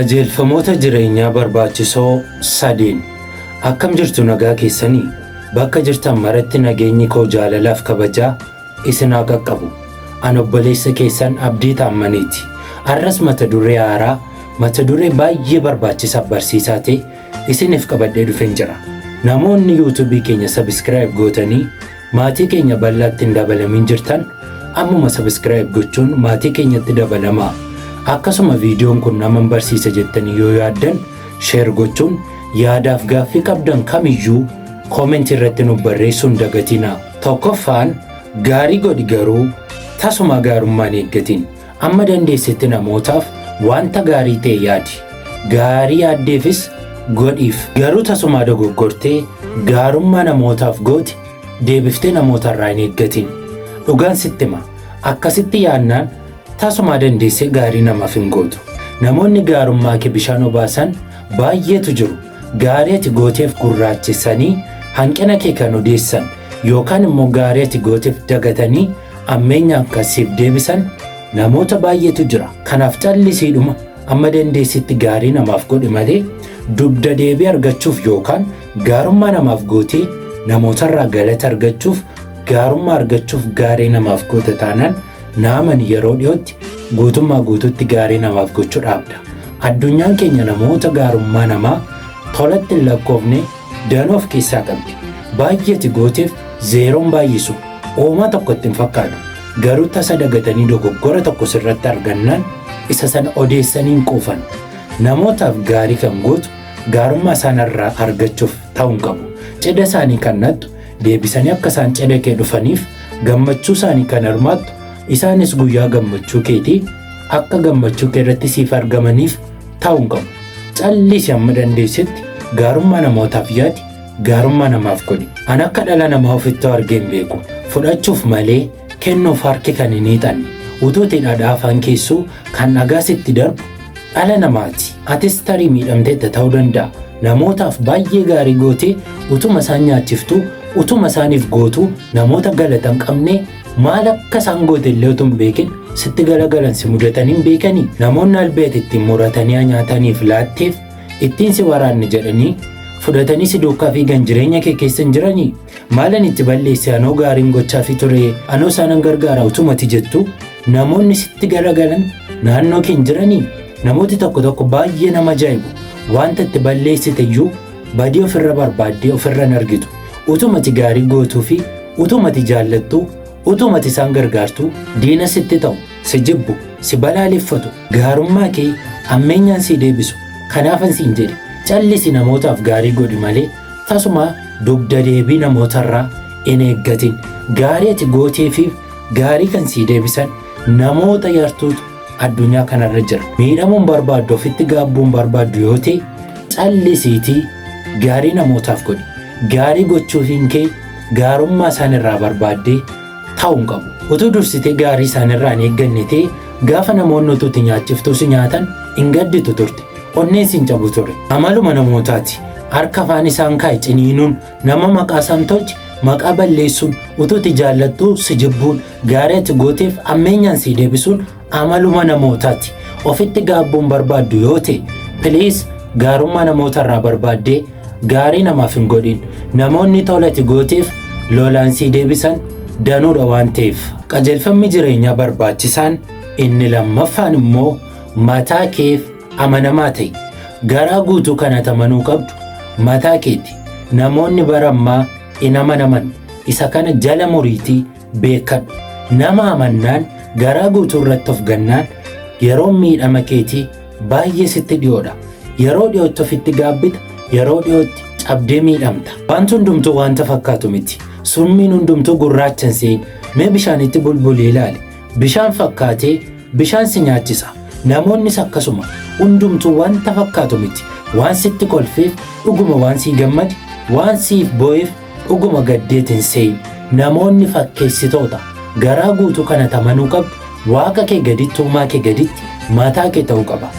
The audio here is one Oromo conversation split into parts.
Qajeelfamoota jireenyaa barbaachisoo sadeen. Akkam jirtu nagaa keessanii? Bakka jirtan maratti nageenyi koo jaalalaaf kabajaa isin haa qaqqabu. An obboleessa keessan Abdii Taammaniiti. Har'as mata duree haaraa, mata duree baay'ee barbaachisaaf barsiisaa ta'e isiniif qabadhee dhufeen jira. Namoonni YouTube keenya subscribe gootanii maatii keenya bal'aatti hin dabalamin jirtan ammuma subscribe gochuun maatii keenyatti dabalamaa. Akkasuma viidiyoon kun naman barsiisa jettanii yoo yaaddan share gochuun yaadaaf gaaffii qabdan kamiyyuu comment irratti nuuf barreessuu hin dagatinaa. Tokkoffaan gaarii godhi garuu tasuma gaarummaa hin eeggatin. Amma dandeessetti namootaaf wanta gaarii ta'e yaadi. Gaarii yaaddeefis godhiif. Garuu tasumaa dogoggortee gaarummaa namootaaf goote deebiftee namoota irraa hin eeggatin. Dhugaan sitti hima. Akkasitti yaadnaan tasumaa dandeessee gaarii namaaf hin gootu. Namoonni gaarummaa kee bishaan obaasan baay'eetu jiru. Gaarii ati gooteef gurraachessanii hanqina kee kan odeessan yookaan immoo gaarii ati gooteef dagatanii ammeenyaan kan siif deebisan namoota baay'eetu jira. Kanaaf callisiidhuma amma dandeessitti gaarii namaaf godhi malee dugda deebii argachuuf yookaan gaarummaa namaaf gootee namootarraa galata argachuuf gaarummaa argachuuf gaarii namaaf goota taanaan naaman yeroo dhiyootti guutummaa guutuutti gaarii namaaf gochuu dhaabda. Addunyaan keenya namoota gaarummaa namaa tolatti hin lakkoofne danuu of keessaa qabdi. Baay'eeti gooteef zeeroon baay'isu oomaa tokko itti hin fakkaatu. Garuu tasa dagatanii dogoggora tokko sirratti argannaan isa sana odeessanii hin quufan. Namootaaf gaarii kan gootu gaarummaa isaan irraa argachuuf ta'uu hin qabu. Cidha isaanii kan nattu deebisanii akka isaan cidha kee dhufaniif gammachuu isaanii kan hirmaattu isaanis guyyaa gammachuu keetii akka gammachuu kee irratti siif argamaniif ta'uu hin qabu. Callisi amma dandeessetti gaarummaa namootaaf yaadi, gaarummaa namaaf godhi. An akka dhala namaa ofittoo argee hin beeku. Fudhachuuf malee kennuuf harki kan hin hiixanne. Utuu itti dhadhaa afaan keessuu kan dhagaa sitti darbu dhala namaati. Atis tarii miidhamteetta ta'uu danda'a. Namootaaf baay'ee gaarii gootee utuma isaan nyaachiftuu, utuma isaaniif gootuu namoota galata hin qabne maal akka isaan goote illee utuu hin beekin sitti galagalan si mudatanii hin beekanii? Namoonni albee ati ittiin muratanii nyaataniif laatteef ittiin si waraanne jedhanii fudhatanii si duukaa fiigan jireenya kee keessa hin jiranii? Maalan itti balleesse anoo gaariin gochaafi ture anoo isaanan gargaara utumati jettu namoonni sitti garagalan naannoo kee hin jiranii? Namooti tokko tokko baay'ee nama ajaa'ibu. Wanta itti balleessite iyyuu badii ofirra barbaaddee ofirra hin argitu. Utumati gaarii gootuu fi utumati jaallattu utumati isaan gargaartu diina sitti ta'u, si jibbu, si balaaleffatu, gaarummaa kee ammeenyaan si deebisu. Kanaafan siin jedhe callisi namootaaf gaarii godhi malee tasuma dugda deebii namootarraa hin eeggatin. Gaarii ati gooteefiif gaarii kan sii deebisan namoota yartuutu addunyaa kanarra jira. Miidhamuun barbaaddu ofitti gaabbuun barbaaddu yoo ta'e callisiitii gaarii namootaaf godhi. Gaarii gochuufiin kee gaarummaa isaan irraa barbaaddee ta'uu hin qabu. Utuu dursitee gaarii isaan irraa hin eegganne ta'e gaafa namoonni utuu itti nyaachiftuu si nyaatan hin gadditu turte. Onneen si hin cabu ture. Amaluma namootaati. Harka afaan isaan kaa'e ciniinuun nama maqaa isaan tolche maqaa balleessuun utuu itti jaallattuu si jibbuun gaarii ati gooteef ammeenyaan si deebisuun amaluma namootaati. Ofitti gaabbuun barbaaddu yoo ta'e please gaarummaa namoota irraa barbaaddee gaarii namaaf hin godhin. Namoonni tola ati gooteef lolaan si deebisan danuudha waan ta'eef. Qajeelfamni jireenyaa barbaachisaan inni lammaffaan immoo mataa keef amanamaa ta'i. Garaa guutuu kan ati amanuu qabdu mataa keeti. Namoonni bara ammaa hin amanaman. Isa kana jala muriitii beekadhu. Nama amannaan garaa guutuu irratti of gannaan yeroo miidhama keetii baay'ee sitti dhiyoodha. Yeroo dhiyootti ofitti gaabbita, yeroo dhiyootti cabdee miidhamta. Wanti hundumtuu wanta fakkaatu miti. Summiin hundumtuu gurraacha hin se'in. Mee bishaanitti bulbulii ilaali. Bishaan fakkaatee bishaan si nyaachisa. Namoonnis akkasuma hundumtuu wanta fakkaatu miti. Waan sitti kolfeef dhuguma waan sii gammade, waan siif boo'eef dhuguma gaddeet hin se'in. Namoonni fakkeessitoota. Garaa guutuu kana amanuu qabdu waaqa kee gaditti uumaa kee gaditti mataa kee ta'uu qaba.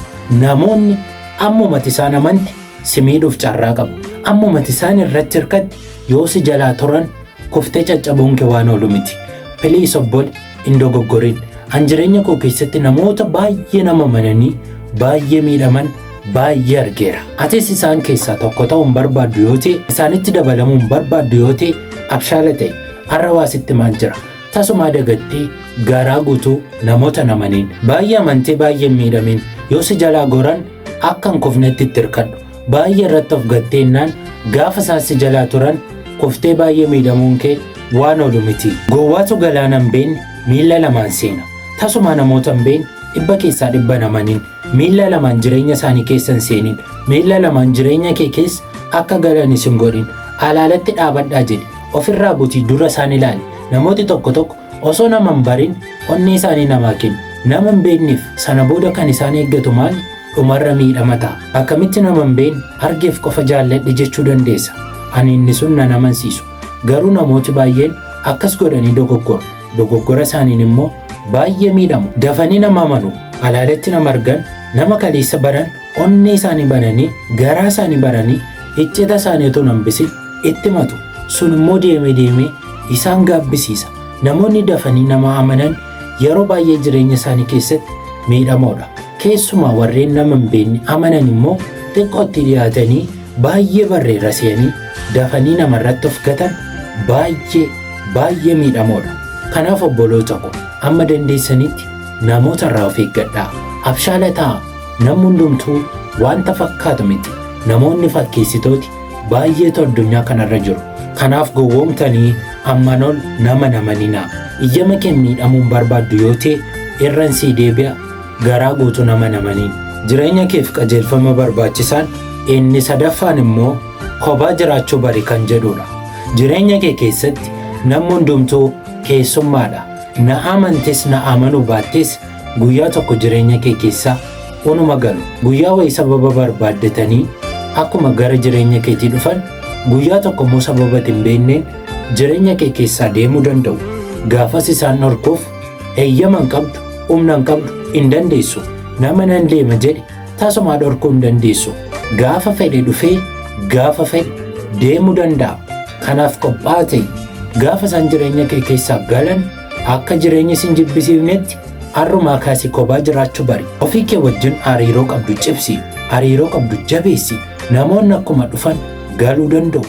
Namoonni ammumati isaan amante si miidhuuf carraa qabu. Ammumati isaan irratti hirkatte yoo si jalaa turan kuftee caccabuun kee waan oolu miti. Please obbole hin dogoggorin. An jireenya koo keessatti namoota baay'ee nama amananii baay'ee miidhaman baay'ee argeera. Atis isaan keessaa tokko ta'uu hin barbaaddu yoo ta'e, isaanitti dabalamuu hin barbaaddu yoo ta'e, abshaala ta'e har'a waa sitti maal jira. Tasumaa dagattee garaa guutuu namoota hin amaniin. Baay'ee amantee baay'ee hin miidhamin. Yoo si jalaa goran akka hin kufnetti itti hirkadhu. Baay'ee irratti of gatteennaan gaafa isaan si jalaa turan kuftee baay'ee miidhamuun kee waan oolu miti. Gowwaatu galaana hin beekne miilla lamaan seena. Tasumaa namoota hin beekne 100% hin amanin. Miilla lamaan jireenya isaanii keessa hin seenin. Miilla lamaan jireenya kee keessa akka galanis hin godhin. Alaalatti dhaabadhaa jedhi. Ofirraa butii dura isaan ilaali. Namooti tokko tokko osoo nama hin barin onnee isaanii namaa kennu. Nama hin beekneef sana booda kan isaan eeggatu maali? Dhumarra miidhama ta'a. Akkamitti nama hin beekne argeef qofa jaalladhe jechuu dandeessa? Ani inni sun nan amansiisu. Garuu namooti baay'een akkas godhanii dogoggoru. Dogoggora isaaniin immoo baay'ee miidhamu. Dafanii nama amanu. Alaalatti nama argan, nama kaleessa baran, onnee isaanii bananii, garaa isaanii bananii, iccita isaanii otoo hin hambisin itti himatu. Sun immoo deemee deemee isaan gaabbisiisa. Namoonni dafanii nama amanan yeroo baay'ee jireenya isaanii keessatti miidhamoodha. Keessumaa warreen nama hin beekne amanan immoo xiqqootti dhiyaatanii baay'ee barreerra se'anii dafanii namarratti of gatan baay'ee baay'ee miidhamoodha. Kanaaf obboloota ko amma dandeessanitti namoota irraa of eeggadhaa. Abshaala ta'aa. Namni hundumtuu wanta fakkaatu miti. Namoonni fakkeessitooti baay'eetu addunyaa kanarra jiru. Kanaaf gowwoomtanii ammaan ol nama hin amaninaa. Iyyama kee miidhamuu hin barbaaddu yoo ta'e irran sii deebi'a garaa guutuu nama hin amanin. Jireenya keef qajeelfama barbaachisaan inni sadaffaan immoo kophaa jiraachuu bari kan jedhudha. Jireenya kee keessatti namni hundumtuu keessummaadha. Na amantes na amanuu baattes guyyaa tokko jireenya kee keessaa unuma galu. Guyyaa wayii sababa barbaaddatanii akkuma gara jireenya keetii dhufan guyyaa tokko immoo sababa hin beekneen jireenya kee keessaa deemuu danda'u. Gaafas isaan dhorkuuf heeyyama hin qabdu, humna hin qabdu, hin dandeessu. Nama nan deema jedhe tasumaa dhorkuu hin dandeessu. Gaafa fedhe dhufee gaafa fedhe deemuu danda'a. Kanaaf qophaa'aa ta'i. Gaafa isaan jireenya kee keessaa galan akka jireenya sin jibbisiifnetti har'umaa kaasii kophaa jiraachuu bari. Ofii kee wajjin hariiroo qabdu cimsi, hariiroo qabdu jabeessi. Namoonni akkuma dhufan galuu danda'u.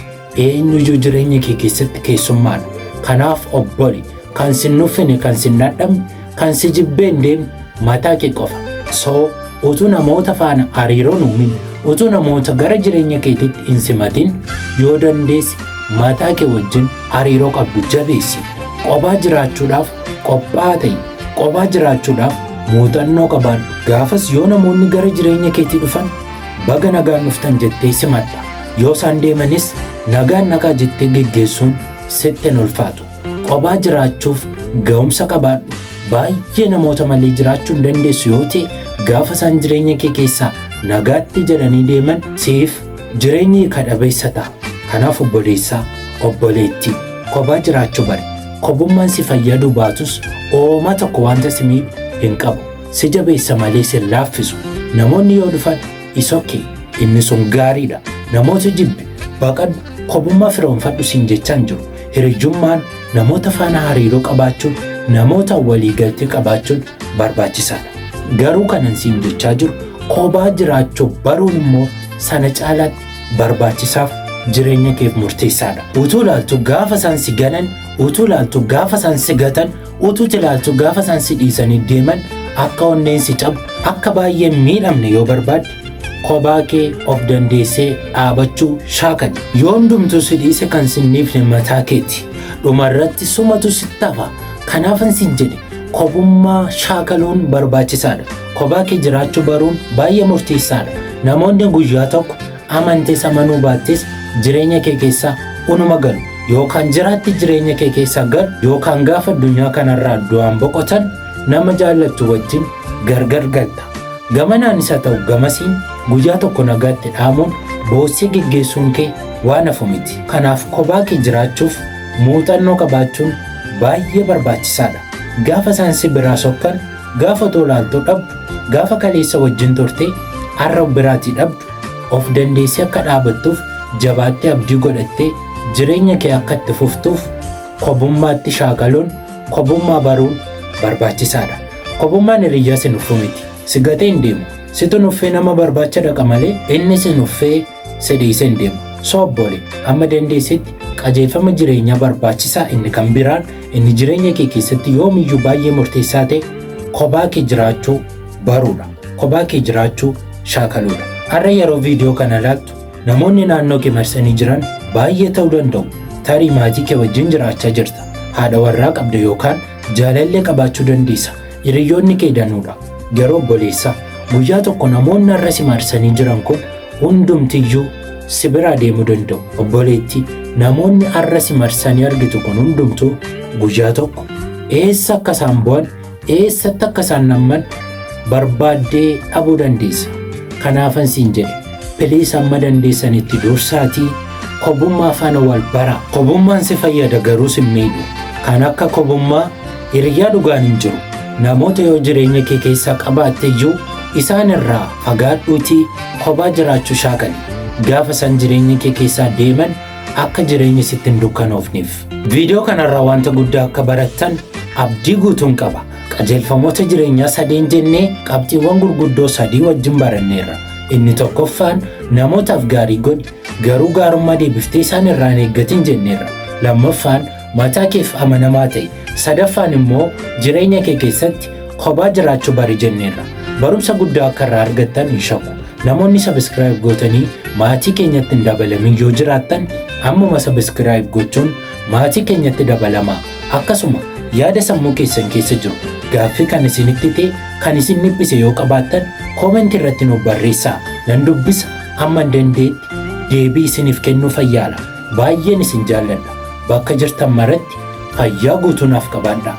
Eenyuyyuu jireenya kee keessatti keessummaadha. Kanaaf obboli, kan sin nuffine, kan sin dhadhabne, kan si jibbee hin deemne mataa kee qofa. So utuu namoota faana hariiroo hin uumin, utuu namoota gara jireenya keetiitti hin simatin, yoo dandeesse mataa kee wajjin hariiroo qabdu jabeessi. Kophaa jiraachuudhaaf qophaa'aa ta'i. Kophaa jiraachuudhaaf muuxannoo qabaadhu. Gaafas yoo namoonni gara jireenya keetii dhufan baga nagaan dhuftan jettee simadha. Yoo isaan deemanis nagaan naqaa jettee geggeessuun sitti hin ulfaatu. Kophaa jiraachuuf ga'umsa qabaadhu. Baay'ee namoota malee jiraachuu hin dandeessu yoo ta'e gaafa isaan jireenya kee keessaa nagaatti jedhanii deeman siif jireenyi kadhabeessa ta'a. Kanaaf obboleessaa, obboleettii, kophaa jiraachuu bari. Kophummaan si fayyaduu baatus oomaa tokko wanta si miidhu hin qabu. Si jabeessa malee si hin laaffisu. Namoonni yoo dhufan is okay. Inni sun gaariidha. Namoota jibbi, baqadhu, kophummaa firoomfadhu siin jechaan jiru. Hiriyyummaan namoota faana hariiroo qabaachuun, namoota waliigaltee qabaachuun barbaachisaadha. Garuu kanan siin jechaa jiru kophaa jiraachuu baruun immoo sana caalaatti barbaachisaaf jireenya keef murteessaadha. Utuu ilaaltu gaafa isaan si ganan, utuu ilaaltu gaafa isaan si gatan, utuu ilaaltu gaafa isaan si dhiisanii deeman akka onneen si cabu, akka baay'ee miidhamne yoo barbaadde kophaa kee of dandeessee dhaabachuu shaakali. Yoo hundumtuu si dhiise kan si hin dhiifne mataa keeti. Dhumarratti sumatu sitti hafa. Kanaafan siin jedhe kophummaa shaakaluun barbaachisaadha. Kophaa kee jiraachuu baruun baay'ee murteessaadha. Namoonni guyyaa tokko amantes amanuu baattes jireenya kee keessaa unuma galu. Yookaan jiraatti jireenya kee keessaa galu yookaan gaafa addunyaa kanarraa du'aan boqotan nama jaallattu wajjin gargar galta. Gamanaan isa ta'u gamasiin guyyaa tokko nagaatti dhaamuun boossee geggeessuun kee waan hafu miti. Kanaaf kophaa kee jiraachuuf muuxannoo qabaachuun baay'ee barbaachisaadha. Gaafa isaan si biraa sokkan, gaafa otoo ilaaltuu dhabdu, gaafa kaleessa wajjin turte har'a biraatii dhabdu, of dandeessee akka dhaabattuuf jabaattee abdii godhattee jireenya kee akka itti fuftuuf kophummaatti shaakaluun, kophummaa baruun barbaachisaadha. Kophummaan hiriyyaa si nuffuu miti. Si gatee hin deemu. Situ nuffee nama barbaacha dhaqa malee inni si nuffee si dhiisee hin deemu. So obbolee, hamma dandeessetti qajeelfama jireenyaa barbaachisaa inni kan biraan, inni jireenya kee keessatti yoomiyyuu baay'ee murteessaa ta'e, kophaa kee jiraachuu baruudha. Kophaa kee jiraachuu shaakaluudha. Har'a yeroo viidiyoo kana ilaaltu namoonni naannoo kee marsanii jiran baay'ee ta'uu danda'u. Tarii maatii kee wajjin jiraachaa jirta. Haadha warraa qabda yookaan jaalallee qabaachuu dandeessa. Hiriyoonni kee danuudha. Garuu obboleessa, guyyaa tokko namoonni har'a si marsanii jiran kun hundumtiyyuu si biraa deemuu danda'u. Obboleettii, namoonni har'a si marsanii argitu kun hundumtuu guyyaa tokko eessa akka isaan bu'an, eessatti akka isaan namman barbaaddee dhabuu dandeessa. Kanaafan siin jedhe, please, amma dandeessanitti dursaatii kophummaa faana wal bara. Kophummaan si fayyada, garuu si miidhu. Kan akka kophummaa hiriyaa dhugaan hin jiru. Namoota yoo jireenya kee keessaa qabaatte iyyuu isaan irraa fagaadhuutii kophaa jiraachuu shaakali. Gaafa isaan jireenya kee keessaa deeman akka jireenya sitti hin dukkanoofneef. Viidiyoo kanarraa wanta guddaa akka barattan abdii guutuun qaba. Qajeelfamoota jireenyaa sadeen jennee qabxiiwwan gurguddoo sadii wajjin baranneerra. Inni tokkoffaan namootaaf gaarii godhi, garuu gaarummaa deebiftee isaan irraa hin eeggatin jenneerra. Lammaffaan mataa keef amanamaa ta'i. Sadaffaan immoo jireenya kee keessatti kophaa jiraachuu bari jenneerra. Barumsa guddaa akka irraa argattan hin shakku. Namoonni subscribe gootanii maatii keenyatti hin dabalamin yoo jiraattan, ammuma subscribe gochuun maatii keenyatti dabalamaa. Akkasuma yaada sammuu keessan keessa jiru, gaaffii kan isinitti ta'e, kan isin dhiphise yoo qabaattan, koomentii irratti nuuf barreessaa. Nan dubbisa, hamma hin danda'etti deebii isiniif kennuu fayyaala. Baay'een isin jaalladha. Bakka jirtan maratti fayyaa guutuu naaf qabaadhaa.